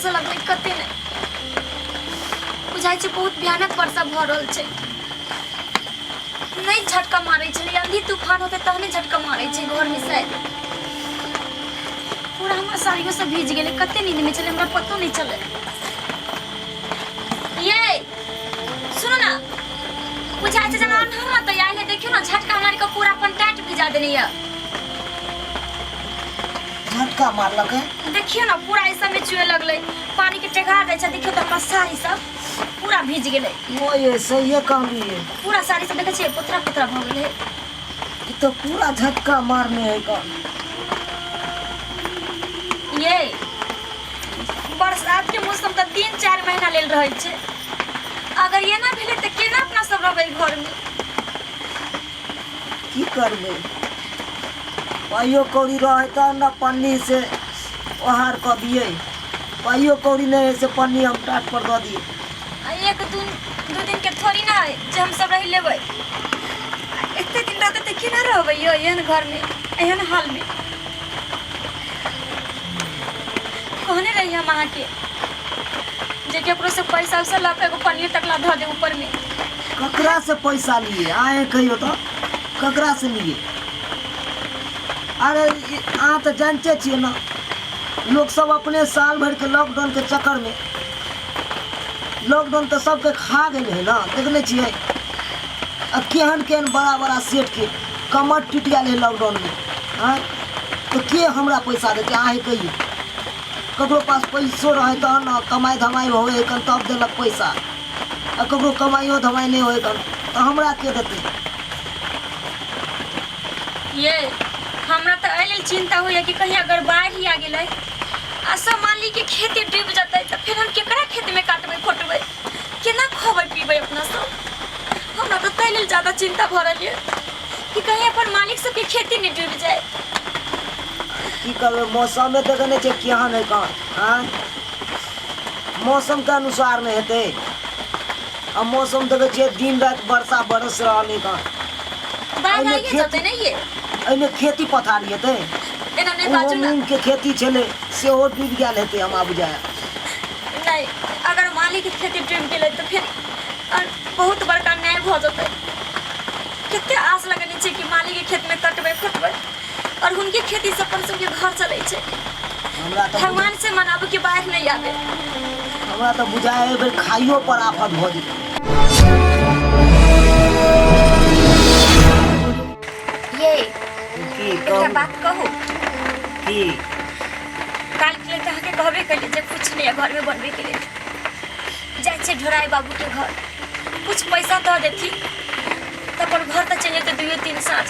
बरसऽ लगलै कते नहि बुझाइ छै, बहुत भयानक वर्षा भऽ रहल छै। नहि झटका मारै छलै, आंधी तूफान होतै तहने झटका मारै छै घरमे। शायद पूरा हमर साड़ियो सब भीज गेलै। कते नींद में छलै, हमरा पतो नहि चलै। ये सुनो ना, बुझाइ छै जेना अन्हार तऽ आयल है। देखियौ ने, झटका मारि कऽ पूरा अपन टाट भिजा देने यऽ। झटका मारलक है? देखियौ ने, पूरा ई सब में चुए लगलै, पानी के टेघार दै छै। देखियौ तऽ, हमर साड़ी सब पूरा भीज गेलै। ओ ये सहिए कहलिए। पूरा साड़ी सब देखै छियै, पोतरा पोतरा भऽ गेलै। ई तऽ पूरा झटका मारने है का। ये बरसात के मौसम तऽ 3-4 महीना लेल रहै छै। अगर एना भेलै तऽ केना अपना सब रहबै घरमे? की करबै, पाइयो कौड़ी रहै तहन ने पन्नी से ओहार कऽ दियै। पाइयो कौड़ी नहि है से पन्नी हम टाट पर दऽ दियै? आ एक दू दू दिन के थोड़ी ना है जे हम सब रहि लेबै। एते दिन रहतै तऽ केना रहबै यौ एहन घरमे, एहन हालमे? कहने रही हम अहाँके जे केकरो से पैसा उसा लऽ कऽ एगो पन्नियो तकला धऽ दे ऊपरमे। ककरा से पैसा लिए आए, कहियो तऽ ककरा से लिए? अरे अहाँ तऽ जानते छियै ने, लोक सब अपने साल भरि के लॉकडाउन के चक्कर में, लॉकडाउन तऽ सबके खा गेल है ना। देखने छियै आ केहन केहन बड़ा बड़ा सेठ के कमर टूटि गेल है लॉकडाउन में। आँय, तऽ के हमरा पैसा देतै, अहाँ कहियौ? ककरो पास पैसो रहै तहन ने, कमाइ धमाइ होय है कन तब देलक पैसा। आ ककरो कमाइयो धमाइ नहि होय कन तऽ हमरा के देतै? ये हमरा तऽ एहि लेल चिंता होइए कि कहीं अगर बाढ़ि आ गेलै आ सब मान ली कि खेती डूबि जेतै तऽ फेर हम केकरा खेतमे काटबै खोटबै, केना खबै पीबै अपना सब? हमरा तऽ ताहि लेल ज्यादा चिंता भऽ रहल यऽ कि कहीं अपन मालिक सबके खेती नहि डूबि जाय। की करबै, मौसमे देखै नहि छियै केहन है कहाँ। आँय, मौसमके अनुसार नहि हेतै। आ मौसम देखै छियै, दिन राति वर्षा बरस रहल है कहाँ। बाढ़ि एहिमे आइए जेतै ने ये? एहिमे खेती पथारी हेतै? एना नहि ओहो बाजू ने। मूँगके खेती छलै, सेहो डूबि गेल हेतै हमरा बुझाए। नहि, अगर मालिक के खेती डूबि गेलै तऽ फेर और बहुत बड़का न्याय भऽ जेतै। कते आस लगेने छै कि मालिक के खेतमे कटबै खोटबै और हुनके खेती से अपन सबके घर चलै छै। हमरा तऽ भगवान से मनाबू कि बाढ़ि नहि आबे। हमरा तऽ बुझाए एहि बेर खाइयो पर आफत भऽ जेतै। ये की? एकटा कहू। बात कहू? की? काल्हि के लेल तऽ अहाँके कहबे करियै जे कुछ नहि है घरमे बनबैके लेल। जाइ छियै ढोराइ बाबूके घर, कुछ पैसा दऽ देथिन तऽ अपन घर तऽ चलि जेतै दुइयो तीन साँझ।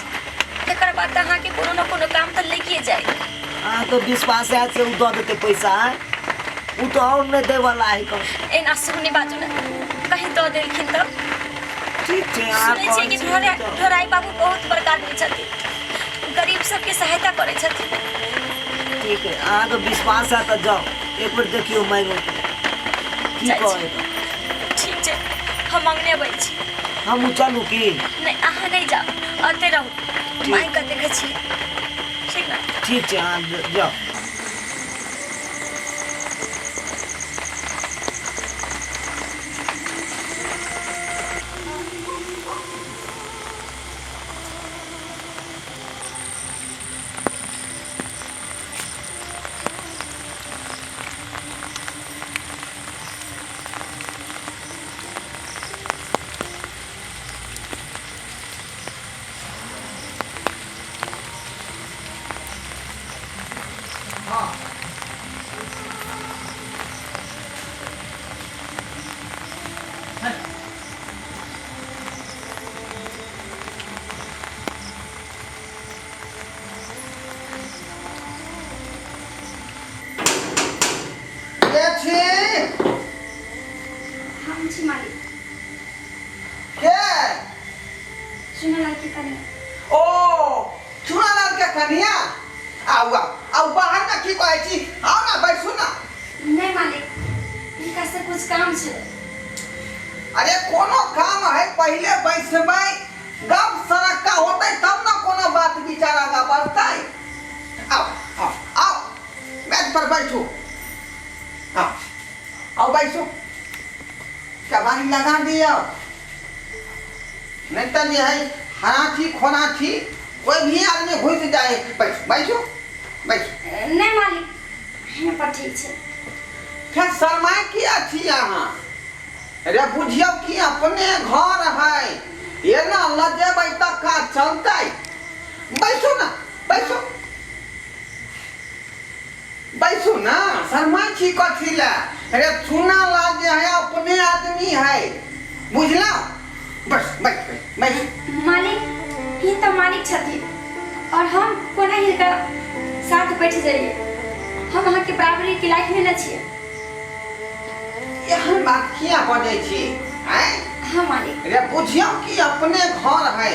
तकर बाद तऽ अहाँके कोनो ने कोनो काम तऽ लगिए जाय। अहाँके विश्वास है से ओ दऽ देतै पैसा? आँय, ओ तऽ आओर नहि दैवला है कम। एना शुभ नहि बाजू ने, कहीं दऽ देलखिन तऽ। ठीक छै, अहाँ सुनै छियै कि कहै छियै ढोराइ तऽ। ढोराइ बाबू बहुत बड़का आदमी छथिन, गरीब सबके सहायता करै छथिन। ठीक है, अहाँके विश्वास है तऽ जाउ, एक बेर देखियौ, मांगो के की जाइ छी। कहै। ठीक छै, हम मंगने अबै छी। हमहूँ चलू की? नहि, अहाँ नहि जाउ, अते रहू। ठीक। मांगि कऽ देखै छियै, ठीक ने? ठीक छै, अहाँ जाउ। के छी? हम छी मालिक। के? चुनालाल के कनिया। ओ चुनालाल के कनिया, आउ आउ आउ, बाहर में की कहै छी, आउ ना, बैसू ना। नहीं मालिक, हिनका से कुछ काम छै। अरे कोनो काम है, पहिले बैसबै, गप सड़क्का होतै तब ना कोनो बात विचार आगा बढ़तै। आउ आउ आउ, बेड पर बैठू। आउ। आउ बैसू, केबाड़ी लगा दियौ, नहीं तो जे है हराठी खोराठी कोई भी आदमी घुस जाए। बैसू बैसू बैसू। नहि मालिक, हियाँ पर ठीक छै। फेर शरमाय किया छी अहाँ? अरे बुझियौ कि अपने घर है, एना लजेबै तऽ काज चलतै? बैसू ना, बैसू बैसू ना, शरमाय छी कथी लए? अरे चुना ला जे है अपने आदमी है, बुझलौ? बस बैठ बैठ बैठ। मालिक, ही तऽ मालिक छथिन और हम कोना हिनका साथ बैठ जाइए? हम अहाँके बराबरी के लायक नहि ने छियै। एहन बात किया बजै छी आँय? हाँ मालिक। अरे बुझियौ कि अपने घर है,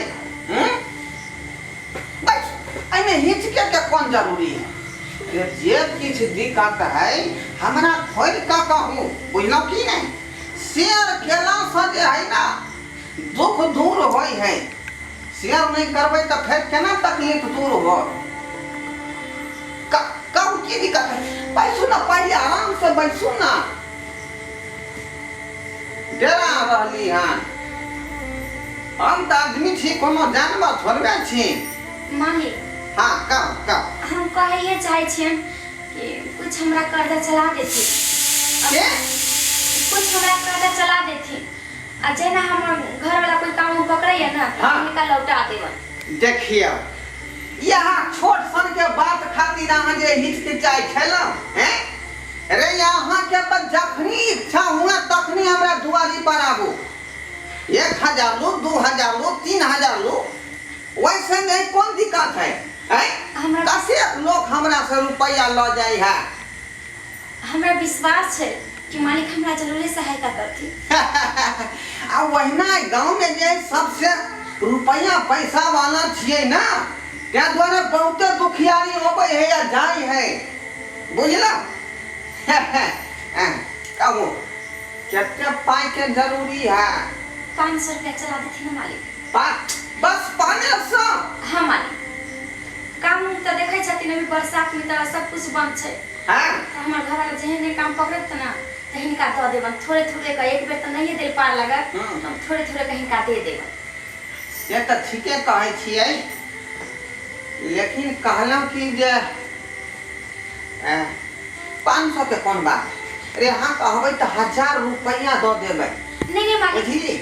हम्म? बस एहिमे हिचके के कोन जरूरी है? अरे जे किछु दिक्कत है हमरा खोलि कऽ कहू, बुझलहुँ कि नहि? शेयर केलासँ जे है ना दुख दूर होइ है। शेयर नहि करबै तऽ फेर केना तकलीफ दूर हो? कहू की दिक्कत है? बैसू ना पहिले, आराम से बैसू ना। डेरा रहली हन? हम तऽ आदमी छी, कोनो जानवर थोड़बे छी। मालिक। हाँ, कहू कहू। हम कहैए चाहै छियनि कि कुछ हमरा कर्जा चला देथिन। के? कुछ हमरा कर्जा चला देथिन आ जेना हमर घरवाला कोई काम उम पकड़ैया ना तऽ हिनका लौटा देबनि। देखियौ, यहाँ छोट सन के बात खातिर अहाँ जे हिचकिचाइ छलहुँ हैं? रे अहाँके तऽ जखनी इच्छा हुए तखनी हमरा दुआरी पर आबू, 1000 लू, 2000 लू, 3000 लू, वैसे नहीं कोन दिक्कत है हैं? हमरा कतेक लोग हमरा से रुपया लऽ जाइ है। हमरा विश्वास छै कि मालिक हमरा जरूरे सहायता करथिन। आ वहिना गाँव में जे सबसे रुपया पैसा वाला छियै ना, ताहि दुआरे बहुते दुखियारी अबै है या जाइ है, बुझलहुँ? कहू कते पाइ के जरूरी है? 500 रुपया चला देथिन ना मालिक। बस 500? हाँ मालिक, काम उम तऽ देखै छथिन, अभी बरसात में तऽ सब कुछ बंद छै। तऽ हमर घरवाला जेहने काम पकड़त ना तऽ हिनका दऽ देबन थोड़े थोड़े कऽ। एक बेर तऽ नहिए देल पार लागत, हम थोड़े थोड़े कऽ हिनका दे देबन। से तऽ ठीके कहै छियै, लेकिन कहलहुँ कि जे 500 के कोन बात रे, अहाँ कहबै तऽ 1000 रुपैआ दऽ देबै। नहीं नहीं मालिक। बुझली?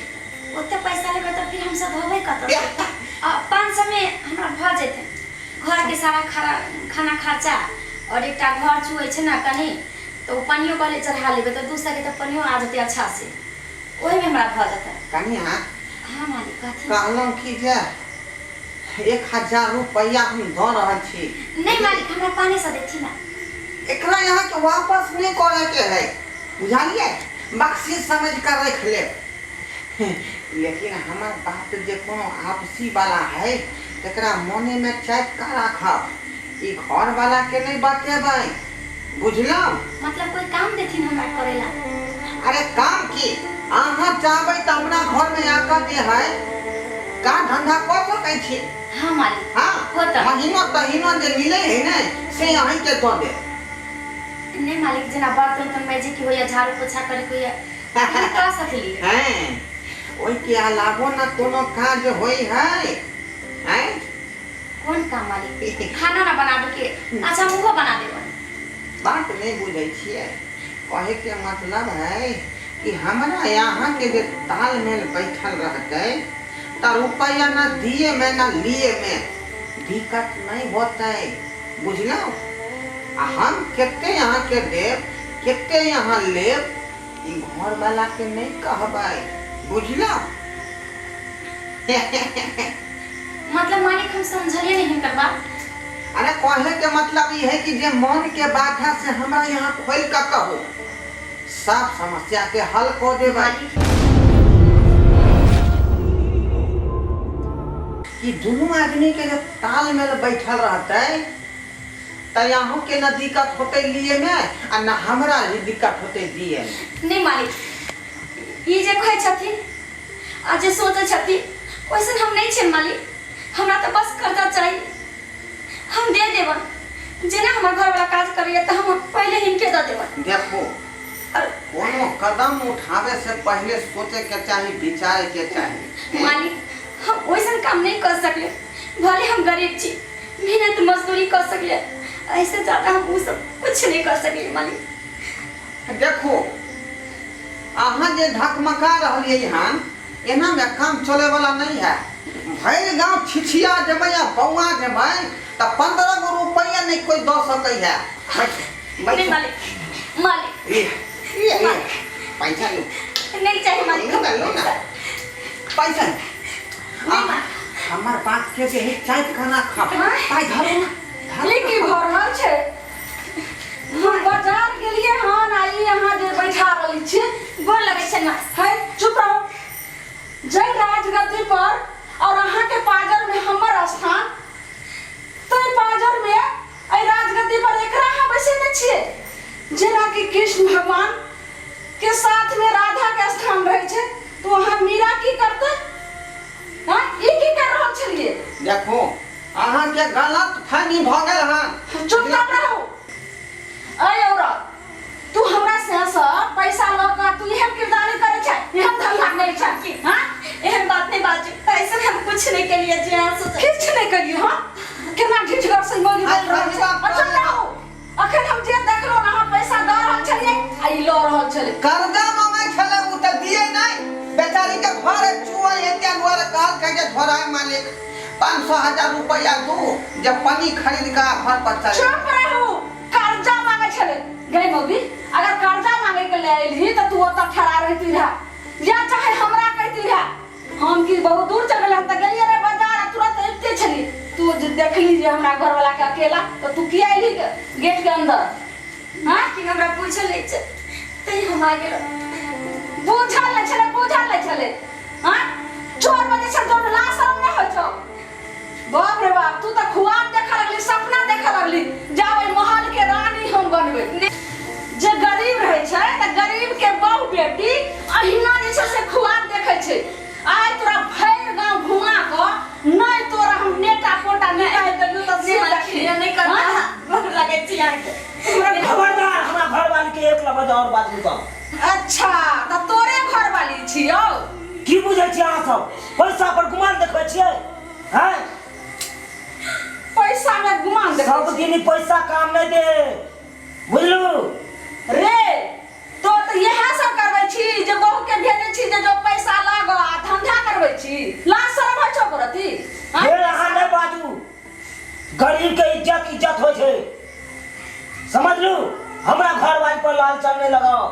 ओते पैसा लेबै तऽ फिर हमसब होबै कतऽ? 500 में हमरा भऽ जेतै घरके सारा खाना खाना खर्चा और एकटा घर चुऐ छै ने कनि, तऽ ओ पानियो कहले चढ़ा लेबै तऽ 200 के तऽ पानियो आ जेतै अच्छा से, ओहिमे हमरा भऽ जेतै। कनिया। हाँ मालिक, कहथिन। कहलहुँ कि जे 1000 रुपैआ हम दऽ रहल छी। नहीं मालिक, हमरा 500 देथिन ना। एकरा यहाँ के वापस नहीं करे के है, बुझलियै? बख्शीश समझ कर रख ले, लेकिन हमर बात जे कोनो आपसी वाला है तकरा मने में चापि कऽ राखब, ई घर वाला के नहीं बतेबै, बुझलहुँ? मतलब कोई काम देथिन हमरा करेला? अरे काम की, अहाँ चाहबै तऽ अपना घर में आकर जे है काम धंधा कऽ सकै छी। हाँ मालिक। हाँ। होता। महीनो तहीनो जे मिले है ने से अहीं के दऽ देब। नहीं मालिक, जेना बर्तन उर्तन माजे के होइया, झाड़ू पोछा करे के होइया, हम कऽ सकली। हैं, ओहिके अलावो न कोनो काज होइ है, हैं? कोन काम मालिक? खाना ना बनाबे के? अच्छा, हम उहो बना देबै। बात नहीं बुझै छियै। कहे के मतलब है कि हमरा यहाँ के जे तालमेल बैठल रहतै तऽ रुपैआ न दिए में न लिए में दिक्कत नहीं होतै, बुझलहुँ? आ हम कते यहाँ के देब कते यहाँ लेब ई घर वाला के नहीं कहबै, बुझलहुँ? मतलब मालिक, हम समझलिए नहीं हिनकर बात। अरे कहे के मतलब ई है कि जे मन के बात है से हमरा यहाँ खोल के कहू, सब समस्या के हल कऽ देबै। मालिक, कि दुनू आदमी के जब तालमेल बैठल रहतै तऽ अहूँ के न दिक्कत होतै लिए में आ न हमरा भी दिक्कत होतै दिए में। नहीं मालिक, ई जे कहै छथिन आ जे सोचै छथिन वैसन हम नहीं छियनि मालिक। हमरा तऽ बस कर्जा चाही, हम दे देबन। जेना हमर घरवाला काज करैया तऽ हम पहिले हिनके दऽ देबन। देखो, और कोनो कदम उठावे से पहले सोचे के चाही, विचारे के चाही। मालिक, हम वैसन काम नहीं कर सकले, भले हम गरीब छी, मेहनत मजदूरी कर सकले, ऐसे ज्यादा हम वो सब कुछ नहीं कर सकले मालिक। देखो अहाँ जे धकमका रहलियै हन, एना में काम चले वाला नहीं है। भरि गांव छिछिया जेबै आ बौआ जेबै तऽ 15 गो रुपैआ नहीं कोई दऽ सकै है। बैठ, बैठ। नहीं मालिक, मालिक। ए, ए, ए, पैसा लो। नहीं चाहिए मालिक। लो ना, लो ना। पैसा। नहीं मालिक। हमर बात के जे है चाय खाना खा। हाँ? पाइ धरो ना। धरो। ई की भऽ रहल छै? हम बाजार गेलियै हन आ ई अहाँ जे बैठा रहल छियै। गोर लगै छै माँ। है, चुप रहू। जय राजगद्दी पर और अहाँ के पाजर में हमर स्थान, तो पाजर में एहि राजगद्दी पर एकरा अहाँ बैसेने छियै। जेना कि कृष्ण भगवान के साथ में राधा के स्थान रहै छै, तो अहाँ मीरा की करतै? हाँ, ई की कर रहल छलियै? देखो अहाँ के गलत फहमी भऽ गेल हन। चुपचाप रहू। अय औरत, तू हमरा से सब पैसा लऽ कऽ तू एहन किरदानी करै छै, एहन धंधा करै छै? हाँ? एहन बात नहीं बाजू, ऐसे हम कुछ नहीं करिए जे अहाँ सोचै। किछु नहि करियै? हाँ, केना ढिठगर से मौगी बोल रहल छै। आइ अच्छा रहू। अखन हम जे देखलहुँ, अहाँ पैसा दऽ रहल छलियै आ ई लऽ रहल छलै। कर्जा मांगै छलै, ओ तऽ दियै नहि। बेचारी के घर चुआ एते दुआरे कहलकै जे झोराय मालिक 500 हजार रुपैआ दू जे पनी खरीद कऽ घर पर चल। चुप रहू। कर्जा मांगे छलै गई मौगी, अगर कर्जा मांगे के ले अयलही तऽ तू ओतऽ ठड़ा रहती रहा या चाहे हमरा कहती रहा। हम की बहुत दूर चल गेलै, हम तऽ गेलियै रे बाजार आ तुरंत अबिते छली। तू जे देखली जे हमरा घरवाला के अकेला, तऽ तू किया अयली गेट के अंदर? हाँ, कि हमरा पूछल नहीं छै तै हम आ गेलहुँ। बुझल नहि छलै, बुझल नहि छलै। हाँ, चोर बजे छल तोर लाज शरम नहि होइ छौ? बाप रे बाप, तू तऽ खुआब देखऽ लगली, सपना देखऽ लगली, जाबै महल के रानी हम बनबै। जे गरीब रहै छै तऽ गरीब के बहु बेटी अहिना जे छै से खुआब देखै छै। आइ तोरा भरि गाँव घुमा कऽ नहि तोरा हम नेटा पोटा निकालि देलियौ तऽ से देखी। नहीं करना, गोर लगै छी अहाँके। खबरदार, हमरा घरवाली के एक लफ्ज और बाजू तऽ। अच्छा, तऽ तोरे घरवाली छियौ? की बुझै छियै अहाँ सब? पैसा पर गुमान देखबै छियै? हैं? पैसा में गुमान देखबै सब छियै? दिन पैसा काम नहि दे, बुझलू? रे तो तऽ इएह सब करबै छी जे बहू के भेजै छी जे जो पैसा लागो आ धंधा करबै छी। लाज शरम होइ छौ करती? फेर अहाँ नहि बाजू। गरीब के इज्जत इज्जत होइ छै, समझलू? हमरा घरवाली पर लाल चल नहि लगाओ।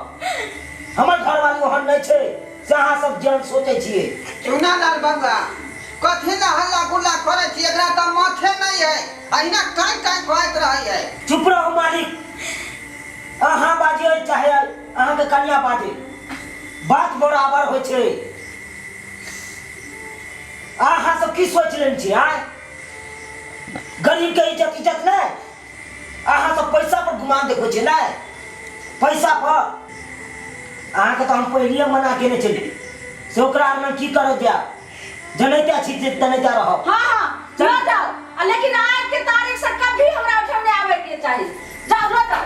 हमर घरवाली ओहन नहि छै से अहाँ सब जेहन सोचै छियै। चुना लाल बबुआ, कथी ला हल्ला गुल्ला करै छी? एकरा तऽ माथे नहि है, अहिना काँय काँय कहैत रहै है। चुप रहू मालिक। अहाँ बाजियै चाहे अहाँके कनिया बाजे, बात बराबर होइ छै। अहाँ सब की सोचि लेने छियै? आँय, गरीब के इज्जत इज्जत नहि? अहाँ सब पैसा पर गुमान देखबै छियै नहि पैसा पर? अहाँके तऽ हम पहिलिए मना केने छलियै से ओकरा आरमे की करऽ जायब, जनैते छी जे तनैते रहब। हाँ हाँ, लऽ जाओ, आ लेकिन आज के तारीख से कभी हमरा ओहिठाम नहि आबै के चाही। जाओ, लऽ जाओ।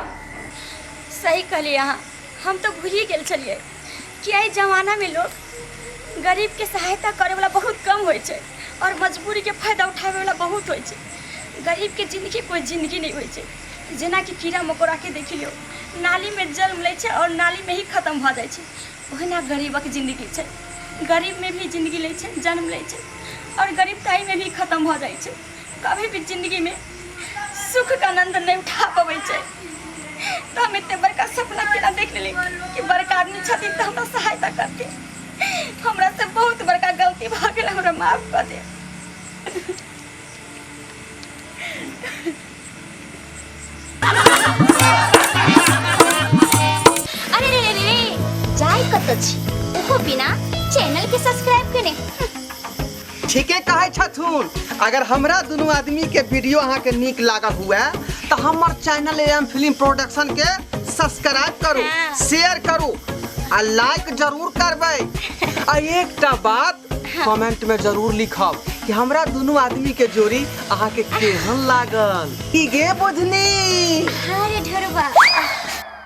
सही कहलियै अहाँ, हम तऽ भूलि गेल छलियै कि एहि जमानामे लोग गरीबके सहायता करैवला बहुत कम होइ छै और मजबूरीके फायदा उठाबैवला बहुत होइ छै। गरीबके जिन्दगी कोइ जिन्दगी नहि होइ छै। जेनाकि कीड़ा मकोड़ाके देखि लियौ, नालीमे जन्म लै छै और नालीमे ही खतम भऽ जाइ छै, ओहिना गरीबक जिन्दगी छै। गरीबमे भी जिन्दगी लै छै, जन्म लै छै और गरीबताइमे भी खतम भऽ जाइ छै। कभी भी जिन्दगीमे सुखके आनन्द नहि उठा पबै छै। तऽ हम एते बड़का सपना केना देख लेली कि बड़का आदमी छथिन तऽ हमरा सहायता करथिन। हमरा से बहुत बड़का गलती भऽ गेल, हमरा माफ कऽ दे। अरे रे रे रे, जाय कतऽ छी ओहो बिना चैनल के सब्सक्राइब केने? ठीके कहै छथुन। अगर हमरा दुनू आदमी के वीडियो अहाँ के नीक लागल हुए तऽ हमर चैनल एम फिल्म प्रोडक्शन के सब्सक्राइब करू, हाँ। शेयर करू आ लाइक जरूर करबै। आ एकटा बात कमेंट में जरूर लिखब कि हमरा दुनू आदमी के जोड़ी अहाँ के केहन लागल। की गे बुझनी? हाँ रे ढोरबा।